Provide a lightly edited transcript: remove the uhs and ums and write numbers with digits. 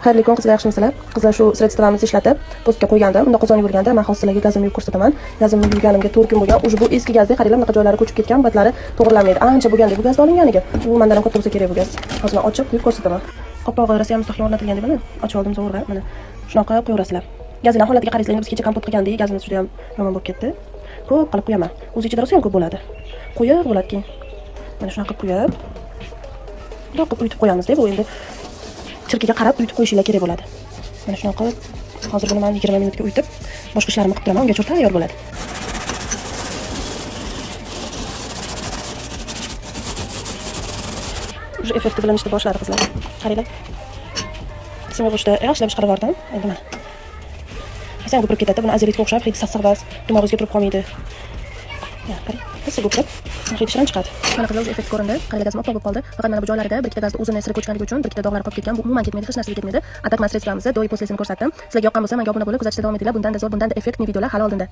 Xayrli kun, qizlar, yaxshimisizlar? Qizlar, shu средство mizni ishlatib, postga qo'ygandim. Unda qozon yuvilganda men hozir sizlarga gazimni yuvib ko'rsataman. Gazimni yuvganimga 4 kun bo'lgan. Уже bu eski gazda qaranglar, bunaqa joylari ko'chib ketgan, batlari to'g'rilanmaydi. Ancha bo'lganda bu gazda olinganiga. U mandan ham katta bo'lsa kerak bu gaz. Hozir men ochib quyib ko'rsataman. Qopqog'i rosa ham mustahkam o'rnatilgan deb mana ochib oldim zo'rg'a. Mana shunaqa qilib qo'yaverasizlar. Gazini holatiga qaraysizlar, endi biz kecha kompot qilgandik, gazimiz juda ham yomon bo'lib ketdi. Ko'p qilib qo'yaman. O'zi ichida rosa ham ko'p bo'ladi. Quyuq bo'ladi keyin. Mana shunaqa qilib quyib, bundoq qilib uyutib qo'yamiz, bu endi chirkiga qarab uyutib qo'yishinglar kerak bo'ladi. Mana shunaqa qilib hozir buni men 20 minutga uyutib, boshqa ishlarimni qilib turaman, ungacha tayyor bo'ladi. Уже effekti bilinishni boshladi, qizlar. Qaranglar. Simyog'ochda yaxshilab chiqarib yubordim. Endi mana. Rosa ham ko'pirib ketadi. Buni azilitga o'xshab hidi sassiq emas, dimog'ingizga turib qolmaydi. Ya, qarang. Rosa ko'pirib, hidi shirin chiqadi. Mana qizlar, уже effekt ko'rindi. Qaranglar, gazim oppoq bo'lib qoldi. Faqat mana bu joylarida bir ikkita gazni o'zini siri ko'chganligi uchun bir ikkita dog'lar qolib ketgan. Bu umuman ketmaydi, hech narsaga ketmaydi. А так men средство mizni до и после sini ko'rsatdim. Sizlarga yoqqan bo'lsa, menga obuna bo'lib kuzatishda davom etinglar. Bundan-da zo'r, bundan-da effektli videolar hali oldinda.